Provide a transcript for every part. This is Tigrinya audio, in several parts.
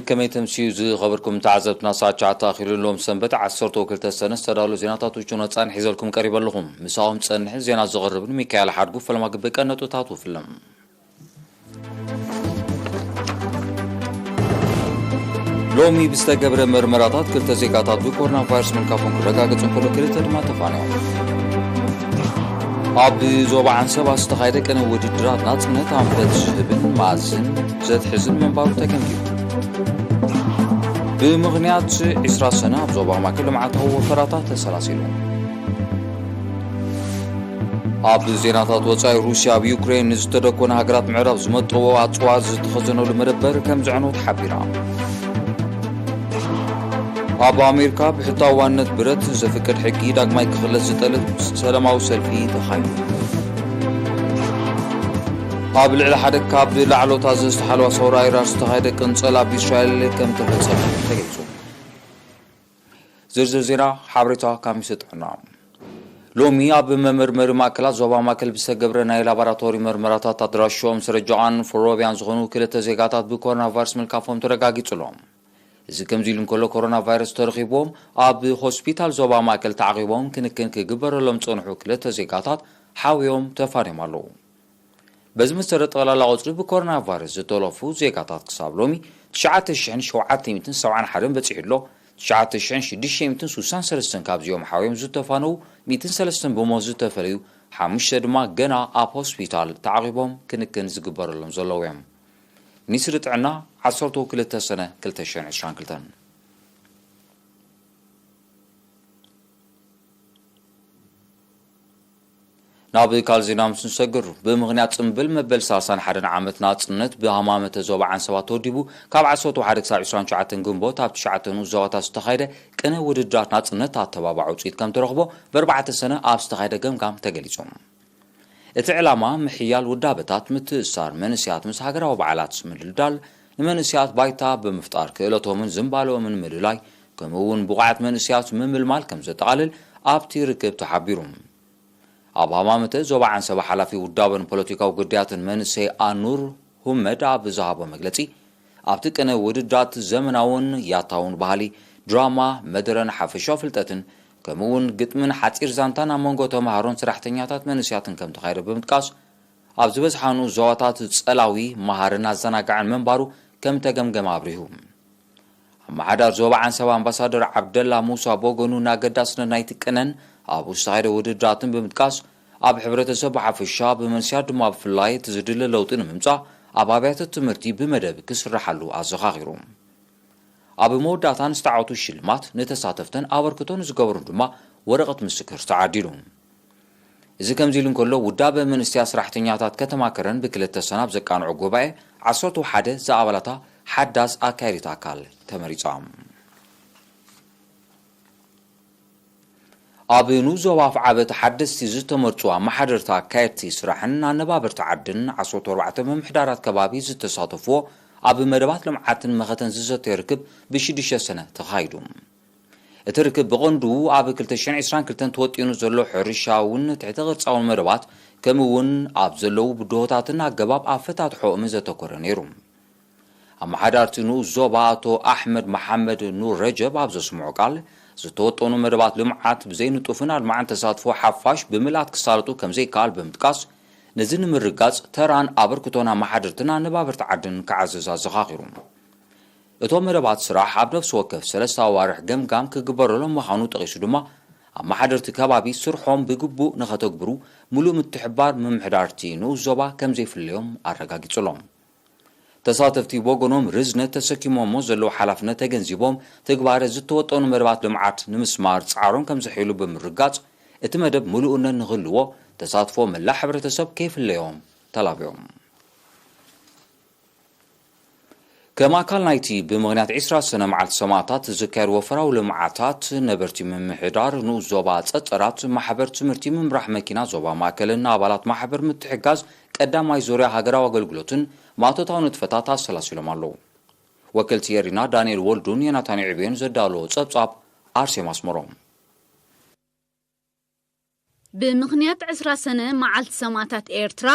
ከመይ ተምስዩ ዝኸበርኩም ተዓዘብትና፣ ሰዓት ትሽዓተ ኣኺሉ። ሎም ሰንበት ዓሰርተ ክልተ ሰነ ዝተዳለዉ ዜናታት ውጩ ነጻን ሒዘልኩም ቀሪበ ኣለኹም። ምሳኹም ጸንሕ ዜና ዘቕርብ ሚካኤል ሓድጉ። ፈለማ ግበቀ ነጥብታቱ ፍልም። ሎሚ ብዝተገብረ መርመራታት ክልተ ዜጋታት ብኮሮና ቫይረስ ምልካፎም ክረጋገጽ እንከሎ፣ ክልተ ድማ ተፋንዮም። ኣብ ዞባ ዓንሰባ ዝተኻየደ ቅነ ውድድራት ናጽነት ኣንፈት ዝህብን ማዝን ዘትሕዝን ምንባሩ ተገምጊሙ። ብምኽንያት ዕስራ ሰነ ኣብ ዞባ ማእከል ልምዓታዊ ወፈራታት ተሰላሲሉ። ኣብ ዜናታት ወጻኢ፣ ሩስያ ኣብ ዩክሬን ንዝተደኮነ ሃገራት ምዕራብ ዝመጠዎ ኣጽዋር ዝተኸዘነሉ መደበር ከም ዘዕነወት ሓቢራ። ኣብ ኣሜሪካ ብሕታዊ ዋንነት ብረት ዘፍቅድ ሕጊ ዳግማይ ክኽለስ ዝጠልብ ሰላማዊ ሰልፊ ተኻይዱ። ኣብ ልዕሊ ሓደ ካብ ላዕሎት ኣዘዝቲ ሓለዋ ሰውራ ኢራን ዝተኻየደ ቅንጸላ ኣብ እስራኤል ከም ተፈጸመ ተገሊጹ። ዝርዝር ዜና ሓበሬታ ካብ ሚኒስትሪ ጥዕና። ሎሚ ኣብ መመርመሪ ማእከላት ዞባ ማእከል ብዝተገብረ ናይ ላቦራቶሪ መርመራታት ኣድራሾም ስረጃኣን ፎሮቢያን ዝኾኑ ክልተ ዜጋታት ብኮሮና ቫይረስ ምልካፎም ተረጋጊጹ ኣሎ። እዚ ከምዚ ኢሉ እንከሎ፣ ኮሮና ቫይረስ ተረኺብዎም ኣብ ሆስፒታል ዞባ ማእከል ተዓቒቦም ክንክን ክግበረሎም ዝጸንሑ ክልተ ዜጋታት ሓውዮም ተፋንዮም ኣለዉ። በዚ መሰረት፣ ጠቕላላ ቁጽሪ ብኮሮና ቫይረስ ዝተለፉ ዜጋታት ክሳብ ሎሚ ትሽዓተ ሽሕን ሸውዓተ ሚእትን ሰብዓን ሓደን በጺሑ ኣሎ። ትሽዓተ ሽሕን ሽዱሽተ ሚእትን ስሳን ሰለስተን ካብዚኦም ሓውዮም ዝተፋነዉ፣ ሚእትን ሰለስተን ብሞት ዝተፈለዩ፣ ሓሙሽተ ድማ ገና ኣብ ሆስፒታል ተዓቒቦም ክንክን ዝግበረሎም ዘለዉ እዮም። ሚኒስትሪ ጥዕና፣ ዓሰርተ ክልተ ሰነ ክልተ ሽሕን ዕስራን ክልተን። ናብ ካልእ ዜና ምስ ንሰግር፣ ብምኽንያት ጽምብል መበል ሰላሳን ሓደን ዓመት ናጽነት ብሃማመተ ዞባ ዓንሰባ ተወዲቡ ካብ ዓሰርተ ሓደ ክሳብ ዕስራን ትሽዓተን ግንቦት ኣብ ትሽዓተ ንኡስ ዞባታት ዝተኻየደ ቅነ ውድድራት ናጽነት ኣተባባዕ ውጽኢት ከም ተረኽቦ ብኣርባዕተ ሰነ ኣብ ዝተኻየደ ገምጋም ተገሊጹ። እቲ ዕላማ ምሕያል ውዳበታት፣ ምትእስሳር መንእሰያት ምስ ሃገራዊ በዓላት ምድልዳል፣ ንመንእሰያት ባይታ ብምፍጣር ክእለቶምን ዝንባለኦምን ምልላይ፣ ከምኡ እውን ብቑዓት መንእሰያት ምምልማል ከም ዘጠቓልል ኣብቲ ርክብ ተሓቢሩ። ኣብ ሃማመተ ዞባ ዓንሰባ ሓላፊ ውዳበን ፖለቲካዊ ጉዳያትን መንእሰይ ኣኑር ሁመድ ኣብ ዝሃቦ መግለጺ፣ ኣብቲ ቅነ ውድድራት ዘመናውን ያታውን ባህሊ፣ ድራማ፣ መደረን ሓፈሻዊ ፍልጠትን፣ ከምኡ እውን ግጥምን ሓጺር ዛንታን ኣብ መንጎ ተምሃሮን ሰራሕተኛታት መንእሰያትን ከም ተኻየደ ብምጥቃስ፣ ኣብ ዝበዝሓ ንኡስ ዞባታት ጸላዊ፣ መሃርን ኣዘናጋዕን ምንባሩ ከም ተገምገመ ኣብሪሁ። ኣመሓዳር ዞባ ዓንሰባ ኣምባሳደር ዓብደላ ሙሳ ብወገኑ፣ ንኣገዳስነት ናይቲ ቅነን ኣብኡ ዝተኻየደ ውድድራትን ብምጥቃስ፣ ኣብ ሕብረተሰብ ብሓፈሻ፣ ብመንስያት ድማ ብፍላይ እቲ ዝድለ ለውጢ ንምምጻእ ኣብ ኣብያተ ትምህርቲ ብመደብ ክስርሓሉ ኣዘኻኺሩ። ኣብ መወዳእታ ንዝተዓወቱ ሽልማት፣ ንተሳተፍተን ኣበርክቶ ንዝገበሩን ድማ ወረቐት ምስክር ተዓዲሉ። እዚ ከምዚ ኢሉ እንከሎ፣ ውዳበ መንእሰያት ሰራሕተኛታት ከተማ ከረን ብክልተ ሰነ ኣብ ዘቃንዖ ጉባኤ ዓሰርተ ሓደ ዝኣባላታ ሓዳስ ኣካያዲት ኣካል ተመሪጻ። ኣብ ንኡስ ዞባ ኣፍዓበት ሓደስቲ ዝተመርጹ ኣመሓደርቲ ኣካየድቲ ስራሕን ኣነባበርቲ ዓድን ዓሰርተ ኣርባዕተ ምምሕዳራት ከባቢ ዝተሳተፍዎ ኣብ መደባት ልምዓትን መኸተን ዝዘተየ ርክብ ብሽዱሽተ ሰነ ተኻይዱ። እቲ ርክብ ብቐንዱ ኣብ ክልተ ሽሕን ዕስራን ክልተን ተወጢኑ ዘሎ ሕርሻውን ትሕተ ቅርጻውን መደባት፣ ከምኡ እውን ኣብ ዘለዉ ብድሆታትን ኣገባብ ኣፈታትሖኦምን ዘተኮረ ነይሩ። ኣመሓዳርቲ ንኡስ ዞባ ኣቶ ኣሕመድ መሓመድ ኑር ረጀብ ኣብ ዘስምዖ ቃል፣ ዝተወጠኑ መደባት ልምዓት ብዘይንጡፍን ኣድማዕን ተሳትፎ ሓፋሽ ብምልኣት ክሳለጡ ከም ዘይከኣል ብምጥቃስ፣ ነዚ ንምርጋጽ ተራን ኣበርክቶን ኣመሓደርትን ኣነባበርቲ ዓድን ክዓዝዝ ኣዘኻኺሩ። እቶም መደባት ስራሕ ኣብ ነፍሲ ወከፍ ሰለስተ ኣዋርሕ ገምጋም ክግበረሎም ምዃኑ ጠቒሱ ድማ፣ ኣመሓደርቲ ከባቢ ስርሖም ብግቡእ ንኸተግብሩ ምሉእ ምትሕብባር ምምሕዳርቲ ንኡስ ዞባ ከም ዘይፍለዮም ኣረጋጊጹሎም። ተሳተፍቲ ብወገኖም፣ ርዝነት ተሰኪሞሞ ዘለዉ ሓላፍነት ተገንዚቦም፣ ትግባረ ዝተወጠኑ መደባት ልምዓት ንምስማር ጻዕሮም ከም ዘሕይሉ ብምርጋጽ፣ እቲ መደብ ምሉእነት ንኽህልዎ ተሳትፎ መላእ ሕብረተሰብ ከይፍለዮም ተላብዮም። ከም ኣካል ናይቲ ብምኽንያት ዕስራ ሰነ መዓልቲ ሰማእታት ዝካየድ ወፈራዊ ልምዓታት፣ ነበርቲ ምምሕዳር ንኡስ ዞባ ጸጸራት፣ ማሕበር ትምህርቲ፣ ምምራሕ መኪና ዞባ ማእከልን ኣባላት ማሕበር ምትሕጋዝ ቀዳማይ ዙርያ ሃገራዊ ኣገልግሎትን ማእቶታዊ ንጥፈታት ኣሰላሲሎም ኣለዉ። ወከልቲ ኤሪና ዳንኤል ወልዱን ዮናታን ዕብዮን ዘዳለዎ ጸብጻብ ኣርሴማ ኣስመሮም። ብምኽንያት ዕስራ ሰነ መዓልቲ ሰማእታት ኤርትራ፣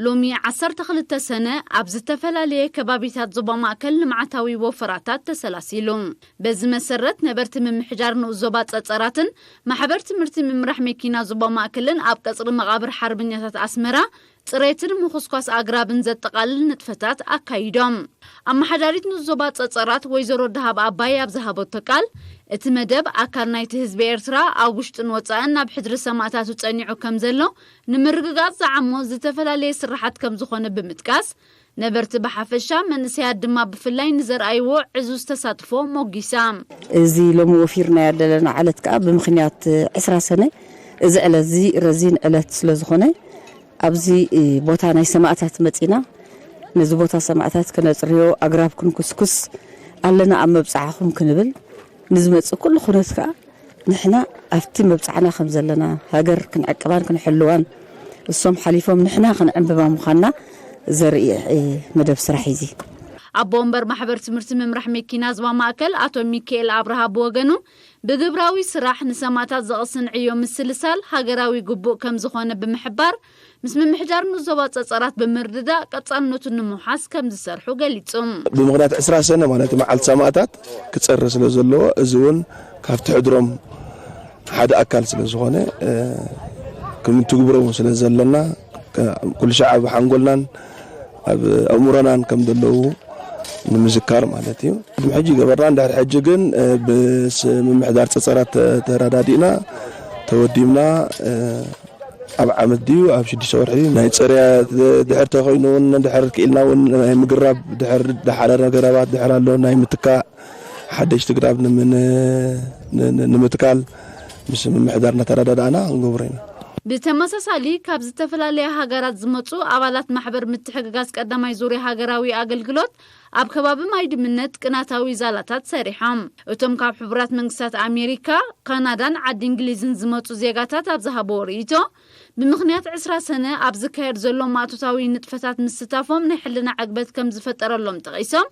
ሎሚ ዓሰርተ ክልተ ሰነ ኣብ ዝተፈላለየ ከባቢታት ዞባ ማእከል ልምዓታዊ ወፈራታት ተሰላሲሉ። በዚ መሰረት፣ ነበርቲ ምምሕዳር ንኡስ ዞባ ጸጸራትን ማሕበር ትምህርቲ ምምራሕ መኪና ዞባ ማእከልን ኣብ ቀጽሪ መቓብር ሓርበኛታት ኣስመራ ጽሬትን ምኹስኳስ ኣግራብን ዘጠቓልል ንጥፈታት ኣካይዶም። ኣመሓዳሪት ንኡስ ዞባ ጸጸራት ወይዘሮ ደሃብ ኣባይ ኣብ ዝሃበቶ ቃል፣ እቲ መደብ ኣካል ናይቲ ህዝቢ ኤርትራ ኣብ ውሽጥን ወጻእን ናብ ሕድሪ ሰማእታቱ ጸኒዑ ከም ዘሎ ንምርግጋጽ ዝዓሞ ዝተፈላለየ ስራሓት ከም ዝኾነ ብምጥቃስ፣ ነበርቲ ብሓፈሻ መንእሰያት ድማ ብፍላይ ንዘርኣይዎ ዕዙዝ ተሳትፎ ሞጊሳ። እዚ ሎሚ ወፊርናዮ ዘለና ዕለት ከኣ ብምኽንያት ዕስራ ሰነ እዚ ዕለት እዚ ረዚን ዕለት ስለ ዝኾነ ኣብዚ ቦታ ናይ ሰማእታት መጺና ነዚ ቦታ ሰማእታት ክነጽርዮ ኣግራብ ክንኩስኩስ ኣለና ኣብ መብጽዓኹም ክንብል ንዝመጽእ ኩሉ ኩነት ከኣ ንሕና ኣብቲ መብጽዓና ከም ዘለና ሃገር ክንዕቅባን ክንሕልዋን እሶም ሓሊፎም ንሕና ክንዕንብባ ምዃንና ዘርኢ መደብ ስራሕ እዩ እዚ። ኣቦ ወንበር ማሕበር ትምህርቲ ምምራሕ መኪና ዞባ ማእከል ኣቶ ሚካኤል ኣብርሃ ብወገኑ ብግብራዊ ስራሕ ንሰማእታት ዘቕስን ዕዮ ምስልሳል ሃገራዊ ግቡእ ከም ዝኾነ ብምሕባር ምስ ምምሕዳር ንኡስ ዞባ ጸጸራት ብምርድዳእ ቀጻልነቱ ንምውሓስ ከም ዝሰርሑ ገሊጹ። ብምኽንያት ዕስራ ሰነ ማለት መዓልቲ ሰማእታት ክጸሪ ስለ ዘለዎ እዚ እውን ካብቲ ሕድሮም ሓደ ኣካል ስለ ዝኾነ ክንትግብሮም ስለ ዘለና ኩሉ ሻዕ ኣብ ሓንጎልናን ኣብ ኣእምሮናን ከም ዘለዉ ንምዝካር ማለት እዩ። ቅድሚ ሕጂ ገበርና እንድሕር ሕጂ ግን ብስ ምምሕዳር ጸጸራት ተረዳዲእና ተወዲብና ኣብ ዓመት ድዩ ኣብ ሽዱሽተ ወርሒ ናይ ጽርያ ድሕር ተኮይኑ እውን ድሕር ክኢልና እውን ናይ ምግራብ ድሕር ሓደ ነገራባት ድሕር ኣሎ ናይ ምትካእ ሓደሽቲ ግራብ ንምትካል ምስ ምምሕዳር እናተረዳዳእና ክንገብሮ ኢና። ብተመሳሳሊ ካብ ዝተፈላለያ ሃገራት ዝመጹ ኣባላት ማሕበር ምትሕግጋዝ ቀዳማይ ዙርያ ሃገራዊ ኣገልግሎት ኣብ ከባቢ ማይ ድምነት ቅናታዊ ዛላታት ሰሪሖም። እቶም ካብ ሕቡራት መንግስታት ኣሜሪካ፣ ካናዳን ዓዲ እንግሊዝን ዝመጹ ዜጋታት ኣብ ዝሃብዎ ርእይቶ፣ ብምኽንያት ዕስራ ሰነ ኣብ ዝካየድ ዘሎ ማእቶታዊ ንጥፈታት ምስታፎም ናይ ሕልና ዕግበት ከም ዝፈጠረሎም ጠቒሶም፣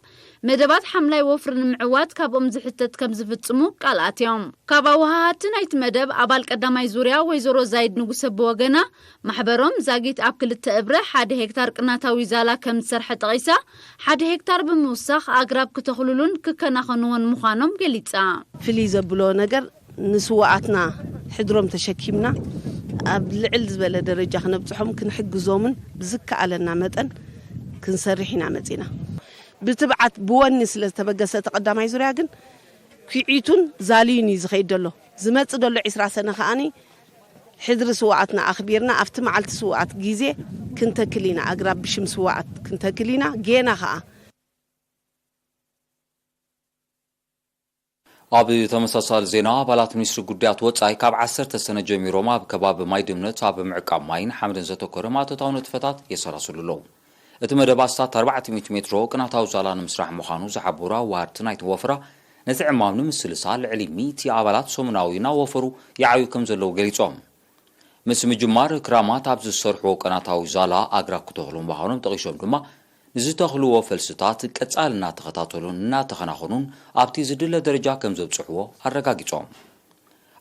መደባት ሓምላይ ወፍሪ ንምዕዋት ካብኦም ዝሕተት ከም ዝፍጽሙ ቃል ኣትዮም። ካብ ኣወሃሃድቲ ናይቲ መደብ ኣባል ቀዳማይ ዙርያ ወይዘሮ ዛይድ ንጉሰ ብወገና፣ ማሕበሮም ዛጊት ኣብ ክልተ እብረ ሓደ ሄክታር ቅናታዊ ዛላ ከም ዝሰርሐ ጠቒሳ፣ ሓደ ሄክታር ብምውሳኽ ኣግራብ ክተኽሉሉን ክከናኸንዎን ምዃኖም ገሊጻ። ፍልይ ዘብሎ ነገር ንስዋኣትና ሕድሮም ተሸኪምና ኣብ ልዕል ዝበለ ደረጃ ክነብጽሖም ክንሕግዞምን ብዝከኣለና መጠን ክንሰርሕ ኢና መጺና። ብትብዓት ብወኒ ስለ ዝተበገሰ እቲ ቀዳማይ ዙርያ ግን ኲዒቱን ዛልዩን እዩ ዝኸይድ ዘሎ። ዝመጽእ ዘሎ ዕስራ ሰነ ከኣኒ ሕድሪ ስውኣትና ኣኽቢርና ኣብቲ መዓልቲ ስውኣት ግዜ ክንተክል ኢና። ኣግራብ ብሽም ስውኣት ክንተክል ኢና። ጌና ከኣ ኣብ ተመሳሳሊ ዜና፣ ኣባላት ሚኒስትሪ ጉዳያት ወጻኢ ካብ ዓሰርተ ሰነ ጀሚሮም ኣብ ከባቢ ማይ ድምነት ኣብ ምዕቃብ ማይን ሓመድን ዘተኮረ ማእቶታዊ ንጥፈታት የሰላስሉ ኣለዉ። እቲ መደብ ኣስታት ኣርባዕተ ሚእቲ ሜትሮ ቅናታዊ ዛላ ንምስራሕ ምዃኑ ዝሓበሩ ኣዋሃድቲ ናይቲ ወፈራ፣ ነቲ ዕማም ንምስልሳል ልዕሊ ሚእቲ ኣባላት ሰሙናዊ እናወፈሩ ይዓብዩ ከም ዘለዉ ገሊጾም። ምስ ምጅማር ክራማት ኣብ ዝሰርሕዎ ቅናታዊ ዛላ ኣግራብ ክተኽሉ ምዃኖም ጠቒሶም ድማ፣ ንዝተኽልዎ ፈልስታት ቀጻሊ እናተኸታተሉን እናተኸናኸኑን ኣብቲ ዝድለ ደረጃ ከም ዘብጽሕዎ ኣረጋጊጾም።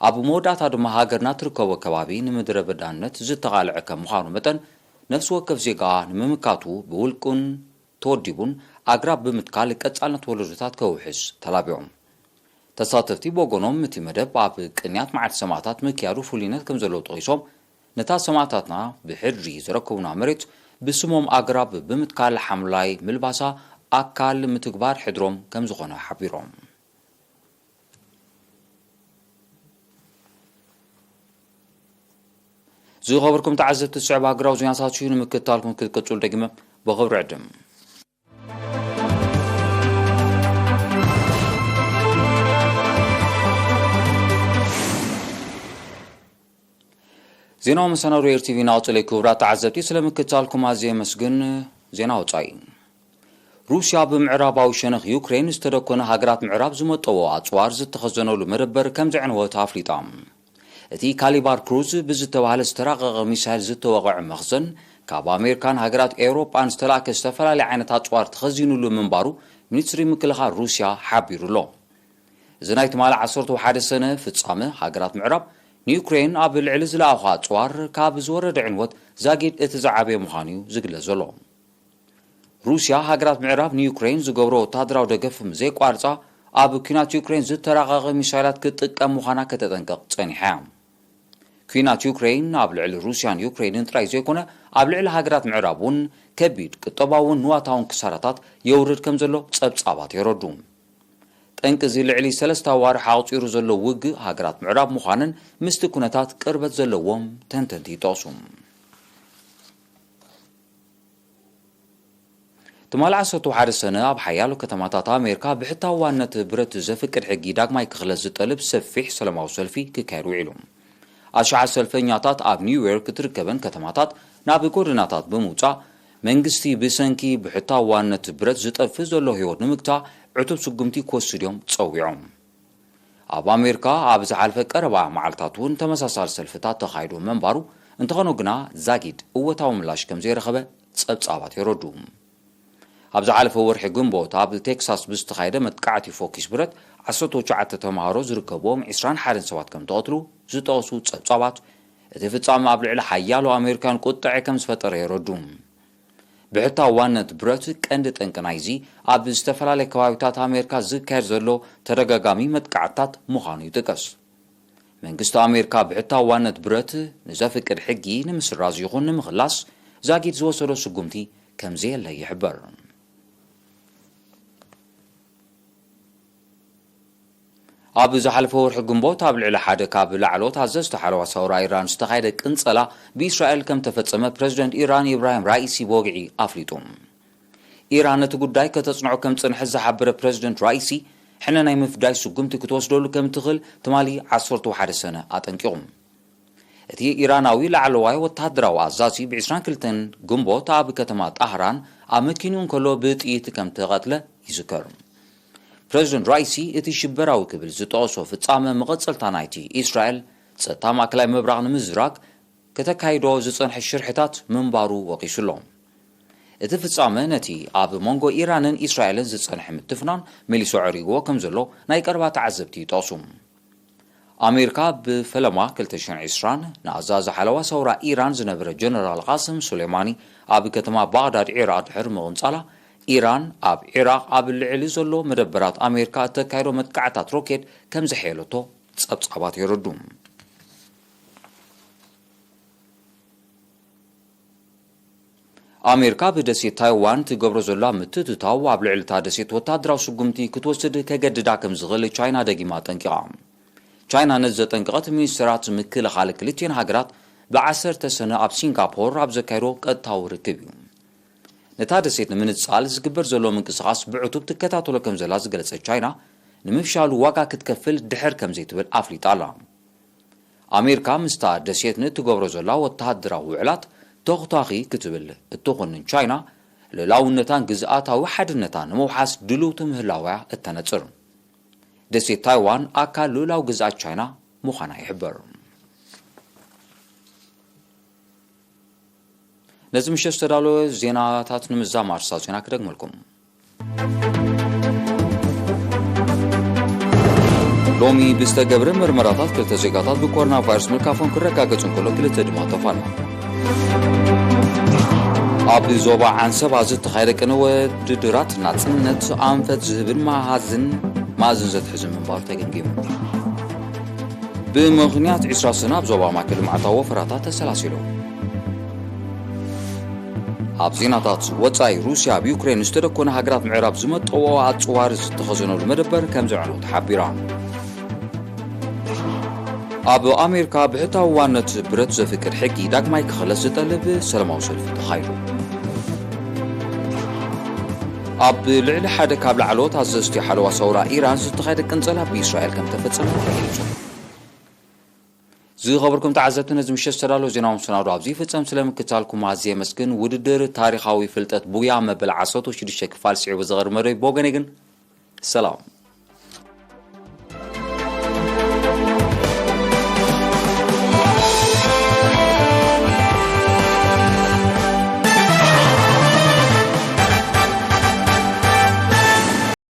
ኣብ መወዳእታ ድማ ሃገርና ትርከቦ ከባቢ ንምድረ በዳነት ዝተቓልዐ ከም ምዃኑ መጠን፣ ነፍሲ ወከፍ ዜጋ ንምምካቱ ብውልቁን ተወዲቡን ኣግራብ ብምትካል ቀጻልነት ወለዶታት ከውሕስ ተላቢዮም። ተሳተፍቲ ብወገኖም፣ እቲ መደብ ኣብ ቅንያት መዓልቲ ሰማእታት ምክያዱ ፍሉይነት ከም ዘለዎ ጠቒሶም፣ ነታ ሰማእታትና ብሕድሪ ዘረከቡና መሬት ብስሞም ኣግራብ ብምትካል ሓምላይ ምልባሳ ኣካል ምትግባር ሕድሮም ከም ዝኾነ ሓቢሮም። ዝኸበርኩም ተዓዘብቲ፣ ዝስዕብ ሃገራዊ ዜናታት እዩ። ንምክትታልኩም ክትቅጽሉ ደጊመ ብኽብሪ ዕድም። ዜናዊ መሰናዶ ኤር ቲ ቪ እናቐጸለ እዩ። ክቡራት ተዓዘብቲ፣ ስለ ምክትታልኩም ኣዝየ የመስግን። ዜና ወጻኢ። ሩስያ ብምዕራባዊ ሸነኽ ዩክሬን ዝተደኮነ ሃገራት ምዕራብ ዝመጠዎ ኣጽዋር ዝተኸዘነሉ መደበር ከም ዘዕነወት ኣፍሊጣ። እቲ ካሊባር ክሩዝ ብዝተባህለ ዝተራቐቐ ሚሳይል ዝተወቕዐ መኽዘን፣ ካብ ኣሜሪካን ሃገራት ኤውሮጳን ዝተላእከ ዝተፈላለየ ዓይነት ኣጽዋር ተኸዚኑሉ ምንባሩ ሚኒስትሪ ምክልኻል ሩስያ ሓቢሩ ኣሎ። እዚ ናይ ትማሊ ዓሰርተ ሓደ ሰነ ፍጻመ፣ ሃገራት ምዕራብ ንዩክሬን ኣብ ልዕሊ ዝለኣኾ ኣጽዋር ካብ ዝወረደ ዕንወት ዛጊድ እቲ ዝዓበየ ምዃኑ እዩ ዝግለጽ ዘሎ። ሩስያ፣ ሃገራት ምዕራብ ንዩክሬን ዝገብሮ ወተሃደራዊ ደገፍ ምስ ዘየቋርጻ፣ ኣብ ኲናት ዩክሬን ዝተራቐቐ ሚሳይላት ክትጥቀም ምዃና ከተጠንቅቕ ጸኒሓ እያ። ኲናት ዩክሬን ኣብ ልዕሊ ሩስያን ዩክሬንን ጥራይ ዘይኮነ፣ ኣብ ልዕሊ ሃገራት ምዕራብ እውን ከቢድ ቁጠባውን ንዋታውን ክሳራታት የውርድ ከም ዘሎ ጸብጻባት የረዱ። ጠንቂ እዚ ልዕሊ ሰለስተ ኣዋርሕ ኣቑጺሩ ዘሎ ውግእ ሃገራት ምዕራብ ምዃነን ምስቲ ኩነታት ቅርበት ዘለዎም ተንተንቲ ይጠቕሱ። ትማሊ ዓሰርተ ሓደ ሰነ ኣብ ሓያሎ ከተማታት ኣሜሪካ ብሕታውነት ብረት ዘፍቅድ ሕጊ ዳግማይ ክኽለስ ዝጠልብ ሰፊሕ ሰላማዊ ሰልፊ ክካየድ ውዒሉ። ኣሽሓት ሰልፈኛታት ኣብ ኒውዮርክ እትርከበን ከተማታት ናብ ጎደናታት ብምውጻእ፣ መንግስቲ ብሰንኪ ብሕታውነት ብረት ዝጠፍእ ዘሎ ህይወት ንምግታእ ዕቱብ ስጉምቲ ክወስድ እዮም ጸዊዖም። ኣብ ኣሜሪካ ኣብ ዝሓልፈ ቀረባ መዓልታት እውን ተመሳሳሊ ሰልፍታት ተኻይዱ ምንባሩ፣ እንተኾነ ግና ዛጊድ እወታዊ ምላሽ ከም ዘይረኸበ ጸብጻባት የረዱ። ኣብ ዝሓለፈ ወርሒ ግንቦት ኣብ ቴክሳስ ብዝተኻየደ መጥቃዕቲ ፎኪስ ብረት ዓሰርተ ትሽዓተ ተምሃሮ ዝርከብዎም ዕስራን ሓደን ሰባት ከም ተቐትሉ ዝጠቕሱ ጸብጻባት፣ እቲ ፍጻመ ኣብ ልዕሊ ሓያሎ ኣሜሪካውያን ቁጥዐ ከም ዝፈጠረ የረዱ። ብሕታውነት ብረት ቀንዲ ጠንቂ ናይዚ ኣብ ዝተፈላለየ ከባቢታት ኣሜሪካ ዝካየድ ዘሎ ተደጋጋሚ መጥቃዕትታት ምዃኑ ይጥቀስ። መንግስቲ ኣሜሪካ ብሕታውነት ብረት ንዘፍቅድ ሕጊ ንምስራዝ ይኹን ንምኽላስ ዛጊድ ዝወሰዶ ስጉምቲ ከም ዘየለ ይሕበር። ኣብ ዝሓለፈ ወርሒ ግንቦት ኣብ ልዕሊ ሓደ ካብ ላዕሎት ኣዘዝቲ ሓለዋ ሰውራ ኢራን ዝተኻየደ ቅንጸላ ብእስራኤል ከም ተፈጸመ ፕረዚደንት ኢራን ኢብራሂም ራኢሲ ብወግዒ ኣፍሊጡ። ኢራን ነቲ ጉዳይ ከተጽንዖ ከም ዝጸንሐት ዝሓበረ ፕረዚደንት ራኢሲ፣ ሕነ ናይ ምፍዳይ ስጉምቲ ክትወስደሉ ከም ትኽእል ትማሊ ዓሰርተ ሓደ ሰነ ኣጠንቂቑ። እቲ ኢራናዊ ላዕለዋይ ወተሃደራዊ ኣዛዚ ብ ዕስራን ክልተን ግንቦት ኣብ ከተማ ጣህራን ኣብ መኪንኡ እንከሎ ብጥይት ከም ተቐትለ ይዝከር። ፕረዚደንት ራኢሲ እቲ ሽበራዊ ክብል ዝጠቐሶ ፍጻመ መቐጸልታ ናይቲ እስራኤል ጸጥታ ማእከላይ ምብራቕ ንምዝራግ ከተካይዶ ዝጸንሐ ሽርሕታት ምንባሩ ወቒሱ ኣሎ። እቲ ፍጻመ ነቲ ኣብ መንጎ ኢራንን እስራኤልን ዝጸንሐ ምትፍናን መሊሱ ኣዕሪግዎ ከም ዘሎ ናይ ቀረባ ተዓዘብቲ ይጠቕሱ። ኣሜሪካ ብፈለማ ክልተ ሽሕን ዕስራን ንኣዛዚ ሓለዋ ሰውራ ኢራን ዝነበረ ጀነራል ቃስም ሱሌማኒ ኣብ ከተማ ባግዳድ ዒራቕ ድሕሪ ምቕንጻላ፣ ኢራን ኣብ ዒራቕ ኣብ ልዕሊ ዘሎ መደበራት ኣሜሪካ እተካየዶ መጥቃዕታት ሮኬት ከም ዘሐየለቶ ጸብጻባት የረዱ። ኣሜሪካ ብደሴት ታይዋን ትገብሮ ዘላ ምትእትታው ኣብ ልዕሊ እታ ደሴት ወታደራዊ ስጉምቲ ክትወስድ ከገድዳ ከም ዝኽእል ቻይና ደጊማ ኣጠንቂቓ። ቻይና ነዚ ዘጠንቀቐት ሚኒስትራት ምክልኻል ክልቲኤን ሃገራት ብዓሰርተ ሰነ ኣብ ሲንጋፖር ኣብ ዘካየዶ ቀጥታዊ ርክብ እዩ። ነታ ደሴት ንምንጻል ዝግበር ዘሎ ምንቅስቓስ ብዕቱብ ትከታተሎ ከም ዘላ ዝገለጸት ቻይና፣ ንምፍሻሉ ዋጋ ክትከፍል ድሕር ከም ዘይትብል ኣፍሊጣ ኣላ። ኣሜሪካ ምስታ ደሴት ንእትገብሮ ዘላ ወተሃደራዊ ውዕላት ተኹታኺ ክትብል እትኹንን ቻይና፣ ልኡላውነታን ግዝኣታዊ ሓድነታን ንምውሓስ ድልውቲ ምህላዋያ እተነጽር። ደሴት ታይዋን ኣካል ልኡላዊ ግዝኣት ቻይና ምዃና ይሕበር። ነዚ ምሸት ዝተዳለወ ዜናታት ንምዛም ኣርእስታት ዜና ክደግመልኩም። ሎሚ ብዝተገብረ መርመራታት ክልተ ዜጋታት ብኮሮና ቫይረስ ምልካፎም ክረጋገጽ እንከሎ፣ ክልተ ድማ ተፋንዮም። ኣብ ዞባ ዓንሰባ ዝተኻየደ ቅነ ውድድራት ናጽነት ኣንፈት ዝህብን መሃዝን ማእዝን ዘትሕዝን ምንባሩ ተገምጊሙ። ብምኽንያት ዕስራ ሰነ ኣብ ዞባ ማእከል ልምዓታዊ ወፈራታት ተሰላሲሉ። ኣብ ዜናታት ወጻኢ፣ ሩስያ ኣብ ዩክሬን ዝተደኮነ ሃገራት ምዕራብ ዝመጠዎ ኣጽዋር ዝተኸዘነሉ መደበር ከም ዘዕነው ተሓቢራ። ኣብ ኣሜሪካ ብሕታዊ ዋነት ብረት ዘፍቅድ ሕጊ ዳግማይ ክኽለስ ዝጠልብ ሰላማዊ ሰልፊ ተኻይዱ። ኣብ ልዕሊ ሓደ ካብ ላዕለዎት ኣዘዝቲ ሓለዋ ሰውራ ኢራን ዝተኻየደ ቅንጸላ ብእስራኤል ከም ተፈጸመ ተገሊጹ። ዝኸበርኩም ተዓዘብቲ፣ ነዚ ምሸት ዝተዳለወ ዜናዊ መሰናዶ ኣብዚ ይፍጸም። ስለ ምክትታልኩም ኣዝየ የመስግን። ውድድር ታሪኻዊ ፍልጠት ቡያ መበል ዓሰርተ ሽዱሽተ ክፋል ስዒቡ ዝቐርብ መደብ ብወገነይ ግን ሰላም።